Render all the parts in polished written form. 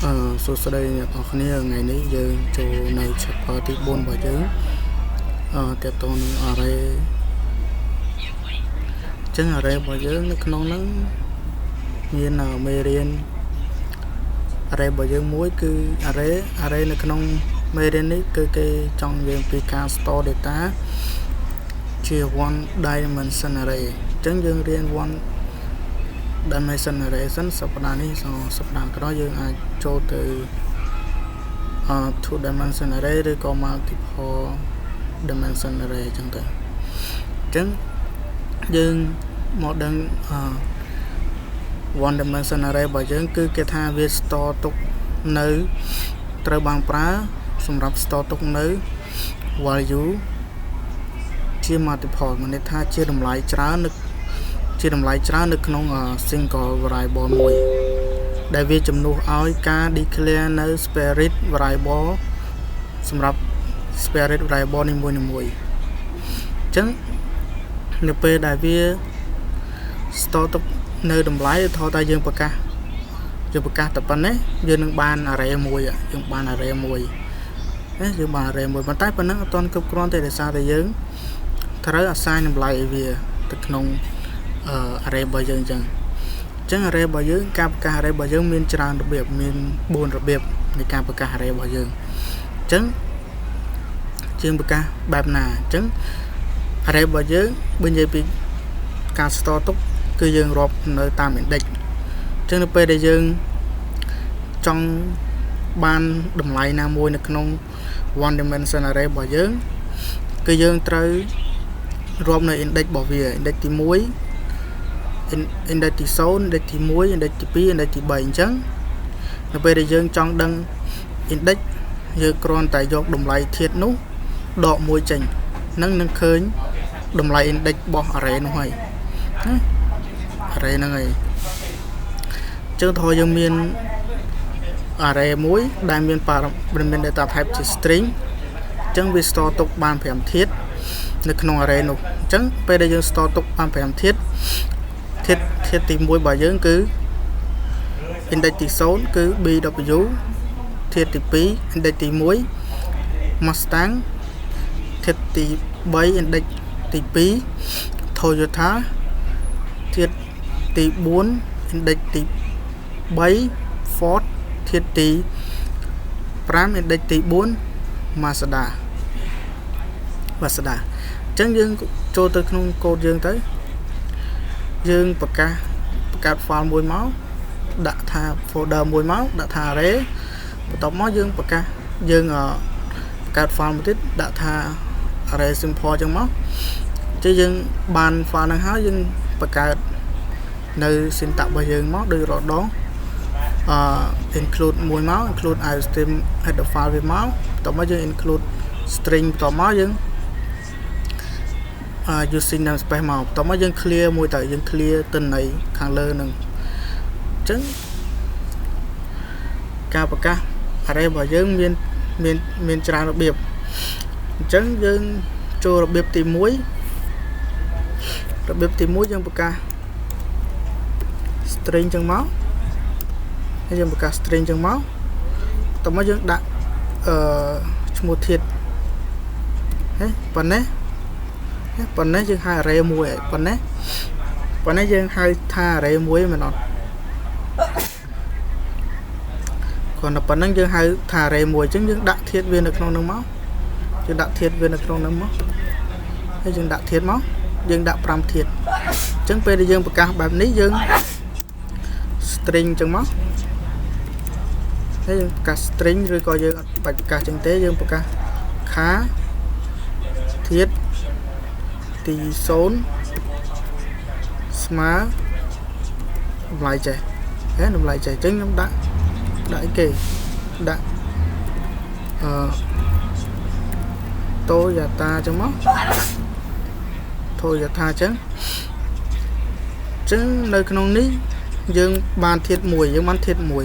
សួស្តីអ្នកនរគ្នាថ្ងៃនេះយើងចូលនៅ chapter ទី4របស់យើងទាក់ទងនឹង array អញ្ចឹង array របស់យើងនៅក្នុងហ្នឹងមានមេរៀន array របស់យើងមួយគឺ array នៅក្នុងមេរៀននេះគឺគេចង់និយាយពីការ store data ជា one dimension array អញ្ចឹងយើងរៀន one dimension array សិនសប្តាហ៍នេះសប្តាហ៍ក្រោយយើងអាចចូលទៅ two dimension array ឬក៏ multiple dimension array អញ្ចឹងទៅអញ្ចឹងយើងមកដឹង one dimension array របស់យើងគឺគេថាវា store ទុកនៅត្រូវបានប្រើសម្រាប់ store ទុកនៅ value ជា multiple មានន័យថាជាតម្លៃច្រើននៅជាតម្លៃច្រើននៅក្នុង single variable មួយដែលវាជំនួសឲ្យការ declare នៅ separate variable សម្រាប់ separate variable នីមួយៗអញ្ចឹងនៅពេលដែលវា store ទុកនៅតម្លៃថតតែយើងប្រកាសតែប៉ុណ្ណេះយើងនឹងបាន array មួយយើងបាន array មួយណាយើងបាន array មួយប៉ុន្តែប៉ុណ្ណឹងអត់ទាន់គ្រប់គ្រាន់ទេដោយសារតែយើងត្រូវ assign តម្លៃឲ្យវាទៅក្នុង array របស់យើងអញ្ចឹងអញ្ចឹង array របស់យើងការប្រកាស array របស់យើងមានច្រើនរបៀបមាន4របៀបនៃការប្រកាស array របស់យើងអញ្ចឹងជាងប្រកាសបែបណាអញ្ចឹង array របស់យើងបើនិយាយពីការ store ទុកគឺយើងរាប់នៅតាម index អញ្ចឹងនៅពេលដែលយើងចង់បានតម្លៃណាមួយនៅក្នុង one dimension array របស់យើងគឺយើងត្រូវរាប់នៅ index របស់វា index ទី1 index ទី0 index ទី1 index ទី2 index ទី3អញ្ចឹង នៅពេលដែលយើងចង់ដឹង index យើងគ្រាន់តែយកតម្លៃធាតុនោះដកមួយចេញនឹងនឹងឃើញតម្លៃ index របស់ array នោះហើយណា array ហ្នឹងហើយអញ្ចឹងថយយើងមាន array មួយដែលមាន មាន data type ជា string អញ្ចឹងវា store ទុកបាន5ធាតុនៅក្នុង array នោះអញ្ចឹងពេលដែលយើង store ទុកបាន5ធាតុធាតុធាតុទី1របស់យើងគឺ index ទី0គឺ BW ធាតុទី2 index ទី1 Mustang ធាតុទី3 index ទី2 Toyota ធាតុទី4 index ទី3 Ford ធាតុទី5 index ទី4 Mazda Mazda អញ្ចឹងយើងចូលទៅក្នុងកូដយើងទៅយើងប្រកាសបង្កើត file មួយមកដាក់ថា folder មួយមកដាក់ថា array បន្ទាប់មកយើងប្រកាសយើងបង្កើត file មួយទៀតដាក់ថា array simple អញ្ចឹងមកចឹងយើងបាន file ហ្នឹងហើយយើងបង្កើតនៅ syntax របស់យើងមកដូចរដងអឺ include មួយមក include iostream header file វាមកបន្ទាប់មកយើង include string បន្ទាប់មកយើងអឺ using namespace មកបន្ទាប់មកយើង clear មួយទៅយើង clear ទិន្នន័យខាងលើហ្នឹងអញ្ចឹងការប្រកាស array របស់យើងមានមានមានច្រើនរបៀបអញ្ចឹងយើងចូលរបៀបទី1របៀបទី1យើងប្រកាស string ចឹងមកហើយយើងប្រកាស string ចឹងមកតោះមកយើងដាក់អឺឈ្មោះធាតុហេប៉ុណ្ណេះប៉ុណ្ណេះយើងហៅ array មួយហើយប៉ុណ្ណេះប៉ុណ្ណេះយើងហៅថា array មួយមែនអត់ គ្រាន់តែប៉ុណ្្នឹងយើងហៅថា array មួយអញ្ចឹងយើងដាក់ធាតុវានៅក្នុងហ្នឹងមកយើងដាក់ធាតុវានៅក្នុងហ្នឹងមកហើយយើងដាក់ធាតុមកយើងដាក់5ធាតុអញ្ចឹងពេលដែលយើងប្រកាសបែបនេះយើង string អញ្ចឹងមកហើយយើងប្រកាស string ឬក៏យើងអត់បាច់ប្រកាសអញ្ចឹងទេយើងប្រកាស char ធាតុទី0ស្មើតម្លៃចេះហេតម្លៃចេះអញ្ចឹងខ្ញុំដាក់ដាក់អីគេដាក់អឺ Toyota អញ្ចឹងមក Toyota អញ្ចឹងនៅក្នុងនេះយើងបានធាតុមួយយើងបានធាតុមួយ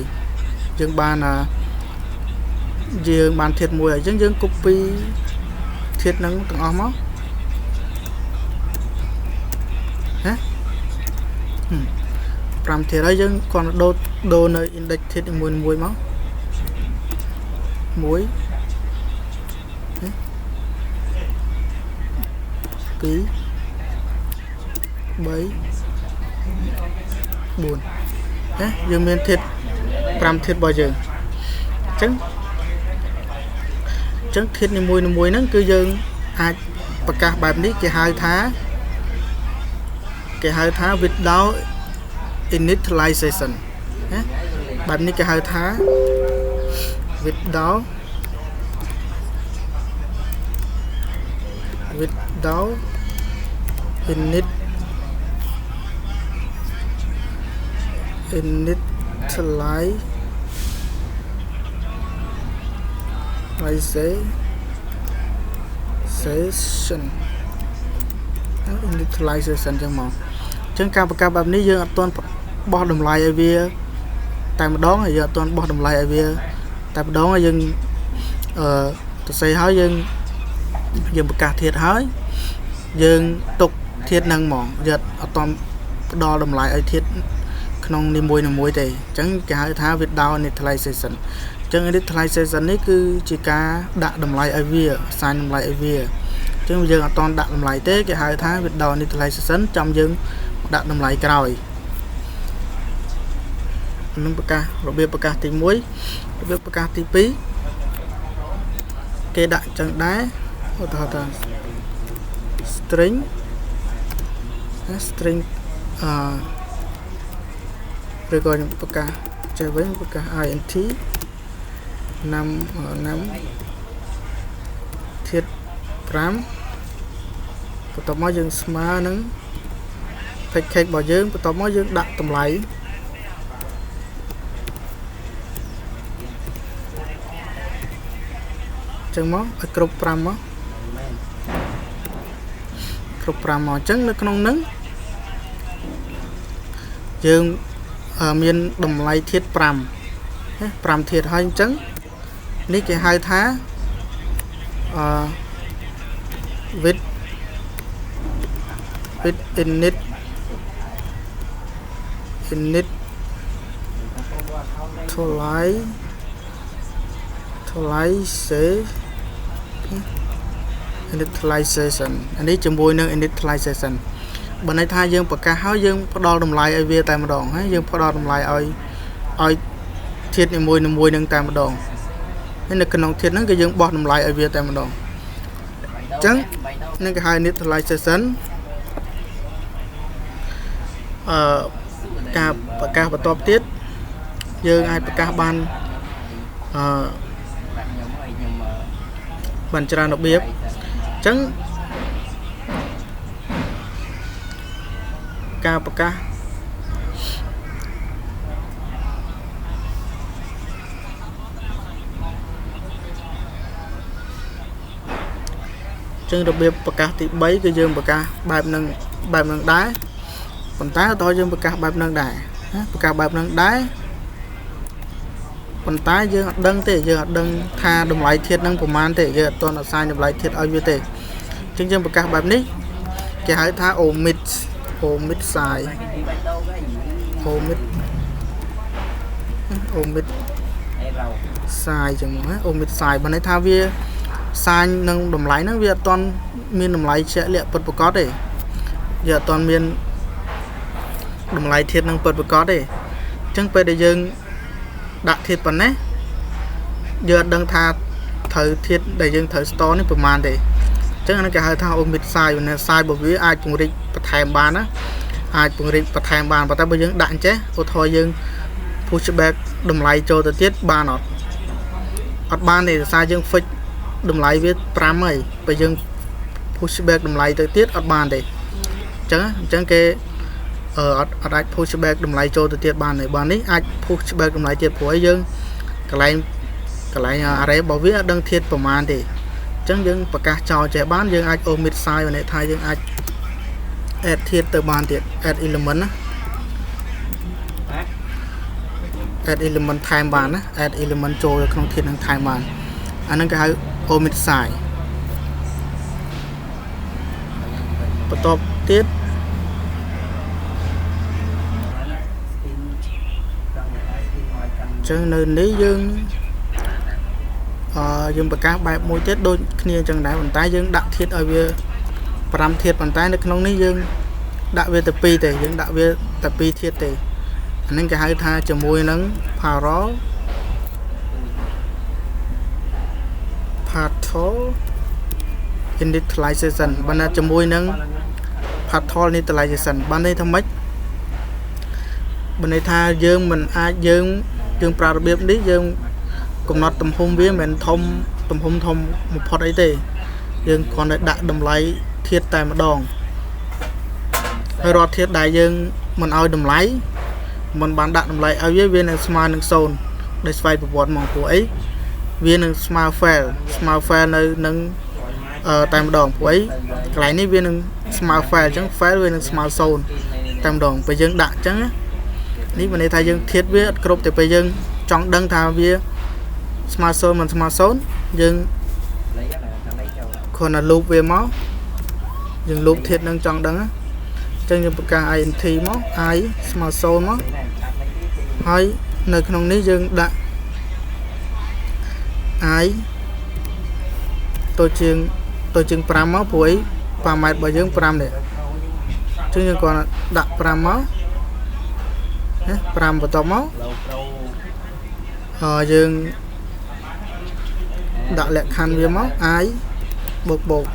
យើងបានអាយើងបានធាតុមួយអញ្ចឹងយើង copy ធាតុហ្នឹងទាំងអស់មកណា5ធាតុហើយយើងគ្រាន់តែដូរដូរនៅ index ធាតុមួយមួយមក 1 2 3 4ណាយើងមានធាតុ5ធាតុរបស់យើងអញ្ចឹងធាតុនីមួយៗហ្នឹងគឺយើងអាចប្រកាសបែបនេះគេហៅថា without initialization ណាបែបនេះគេហៅថា without initialization initialization ចឹងមកអញ្ចឹងការប្រកាសបែបនេះយើងអត់ទាន់បោះតម្លៃឲ្យវាតែម្ដងហើយយើងអត់ទាន់បោះតម្លៃឲ្យវាតែម្ដងហើយយើងអឺសរសេរហើយយើងប្រកាសធាតុហើយយើងទុកធាតុហ្នឹងហ្មងយើងអត់ទាន់ផ្ដល់តម្លៃឲ្យធាតុក្នុងនីមួយៗទេអញ្ចឹងគេហៅថា without initialization អញ្ចឹង initialization នេះគឺជាការដាក់តម្លៃឲ្យវា assign តម្លៃឲ្យវាអញ្ចឹងយើងអត់ទាន់ដាក់តម្លៃទេគេហៅថា without initialization ចាំយើងដាក់តម្លៃក្រោយនឹងប្រកាសរបៀបប្រកាសទី1របៀបប្រកាសទី2គេដាក់ចឹងដែរឧទាហរណ៍ថា string អឺឬក៏ខ្ញុំប្រកាសចេះវិញប្រកាស int 5 5ធាតុ5បន្ទាប់មកយើងស្មើនឹង package របស់យើងបន្ទាប់មកយើងដាក់តម្លៃចឹងមកឲ្យគ្រប់5មកគ្រប់5មកអញ្ចឹងនៅក្នុងហ្នឹងយើងមានតម្លៃធាតុ5 5ធាតុហើយអញ្ចឹងនេះគេហៅថាអឺ with initialization អានេះជាមួយនឹង initialization បើន័យថាយើងប្រកាសហើយយើងផ្ដល់តម្លៃឲ្យវាតែម្ដងហើយយើងផ្ដល់តម្លៃឲ្យធាតុនីមួយៗនឹងតែម្ដងហើយនៅក្នុងធាតុហ្នឹងគឺយើងបោះតម្លៃឲ្យវាតែម្ដងអញ្ចឹងនឹងគេហៅ initialization អឺការប្រកាសបន្ទាប់ទៀតយើងអាចប្រកាសបានអឺបានច្រើនរបៀបអញ្ចឹងការប្រកាសចឹងរបៀបប្រកាសទី3គឺយើងប្រកាសបែបនឹងបែបនឹងដែរប៉ុន្តែតើយើងប្រកាសបែបនឹងដែរណាប្រកាសបែបនឹងដែរប៉ុន្តែយើងអត់ដឹងទេយើងអត់ដឹងថាតម្លៃធាតុនឹងប្រមាណទេយើងអត់ទាន់ assign តម្លៃធាតុឲ្យវាទេអញ្ចឹងយើងប្រកាសបែបនេះគេហៅថា omit size omit omit size ចឹងមកណា omit size បើន័យថាវា sign នឹងតម្លៃហ្នឹងវាអត់ទាន់មានតម្លៃជាក់លាក់ពិតប្រាកដទេវាអត់ទាន់មានតម្លៃធាតុនឹងពិតប្រាកដទេអញ្ចឹងពេលដែលយើងដាក់ធាតុប៉ុណ្ណេះយើងអត់ដឹងថាត្រូវធាតុដែលយើងត្រូវ store នេះប្រមាណទេអញ្ចឹងអានេះគេហៅថា omit size ណា size របស់វាអាចពង្រីកបន្ថែមបានណាអាចពង្រីកបន្ថែមបានប៉ុន្តែបើយើងដាក់អញ្ចេះឧទាហរណ៍យើង push back តម្លៃចូលទៅទៀតបានអត់អត់បានទេដោយសារយើង fix តម្លៃវា5ហើយបើយើង push back តម្លៃទៅទៀតអត់បានទេអញ្ចឹងគេអឺអត់អាច push back តម្លៃចូលទៅទៀតបានទេបើនេះអាច push back តម្លៃទៀតព្រោះឲ្យយើងកន្លែង array របស់វាអត់ដឹងធាតុប្រមាណទេអញ្ចឹងយើងប្រកាសចោលចេះបានយើងអាច omit size មានន័យថាយើងអាច add ធាតុទៅបានទៀត add element ណា add element ថែមបានណា add element ចូលទៅក្នុងធាតុនឹងថែមបានអាហ្នឹងគេហៅ omit size បន្ទាប់ទៀតអញ្ចឹងនៅនេះយើង យើងប្រកាសបែបមួយទៀតដូចគ្នាអញ្ចឹងដែរប៉ុន្តែយើងដាក់ធាតុឲ្យវា5ធាតុប៉ុន្តែនៅក្នុងនេះយើងដាក់វាតែ2ទេយើងដាក់វាតែ2ធាតុទេអានេះគេហៅថាជាមួយនឹង partial initialization បើណាជាមួយនឹង partial initialization បានន័យថាម៉េចបានន័យថាយើងមិនអាចយើងយើងប្រើរបៀបនេះយើងកំណត់ទំហំវាមិនមែនធំទំហំធំបំផុតអីទេយើងគ្រាន់តែដាក់តម្លៃធាតុតែម្ដងហើយរាល់ធាតុដែលយើងមិនឲ្យតម្លៃមិនបានដាក់តម្លៃឲ្យវាវានឹងស្មើនឹង0ដោយស្វ័យប្រវត្តិមកព្រោះអីវានឹងស្មើ false ស្មើ false នៅនឹងតែម្ដងព្រោះអីកន្លែងនេះវានឹងស្មើ false អញ្ចឹង false វានឹងស្មើ0តែម្ដងពេលយើងដាក់អញ្ចឹងនេះមានន័យថាយើងធាតុវាអត់គ្រប់តែពេលយើងចង់ដឹងថាវាស្មើ0មិនស្មើ0យើងគ្រាន់តែ loop វាមកយើង loop ធាតុនឹងចង់ដឹងអញ្ចឹងយើងប្រកាស int មក i ស្មើ0មកហើយនៅក្នុងនេះយើងដាក់ i តូចជាង5មកព្រោះអីប៉ាម៉ែត្ររបស់យើង5នេះអញ្ចឹងយើងគ្រាន់តែដាក់5មកណា5បន្ទាប់មកយើងដាក់លក្ខខណ្ឌវាមក i បូកបូក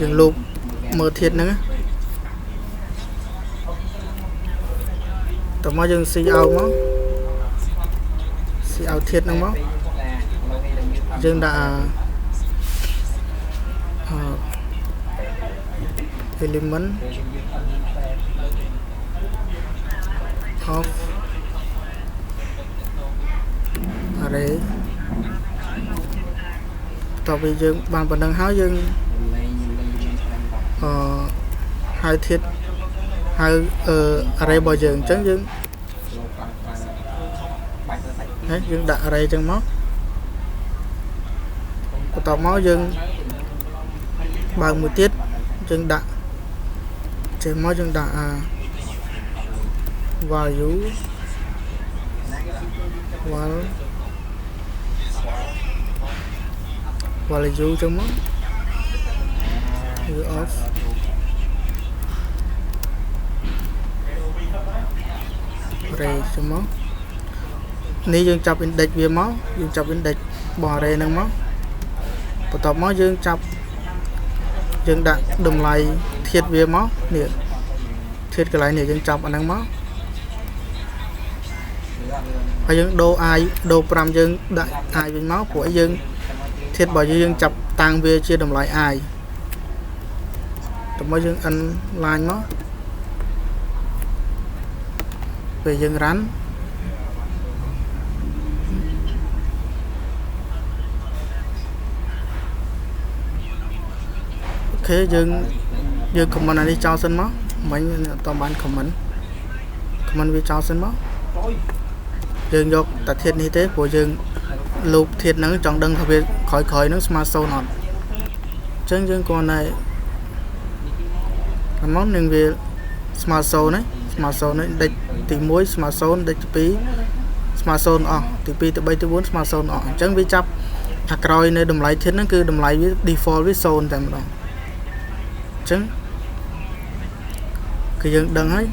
យើង loop មើលធាតុហ្នឹងតោះមកយើង cout មក cout ធាតុហ្នឹងមកយើងដាក់អឺ element of array បន្ទាប់ពីយើងបានប៉ុណ្ណឹងហើយយើងអឺហៅធាតុហៅអឺ array របស់យើងអញ្ចឹងយើងហើយយើងដាក់ array អញ្ចឹងមកបន្ទាប់មកយើងបើកមួយទៀតយើងដាក់ចេះមកយើងដាក់អា value val value ចឹងមក value of array ចឹងមកនេះយើងចាប់ index វាមកយើងចាប់ index របស់ array ហ្នឹងមកបន្ទាប់មកយើងចាប់យើងដាក់តម្លៃធាតុវាមកនេះធាតុកន្លែងនេះយើងចាប់អាហ្នឹងមកហើយយើងដូរ i ដូរ5យើងដាក់ i វិញមកព្រោះអីយើងធាតុរបស់យើងយើងចាប់តាំងវាជាតម្លៃ i តោះមកយើង end line មកពេលយើង run OK យើងយើង comment អានេះចោលសិនមកមិញអត់បាន comment comment វាចោលសិនមកយើងយកតែធាតុនេះទេព្រោះយើង loop ធាតុហ្នឹងចង់ដឹងថាវាក្រោយៗហ្នឹងស្មើ0អត់អញ្ចឹងយើងគ្រាន់តែខាងមកនឹងវាស្មើ0ណាស្មើ0នេះដេចទី1ស្មើ0ដេចទី2ស្មើ0អស់ទី2ទី3ទី4ស្មើ0អស់អញ្ចឹងវាចាប់អាក្រោយនៅតម្លៃធាតុហ្នឹងគឺតម្លៃវា default វា0តែម្ដងអញ្ចឹងគឺយើងដឹងហើយ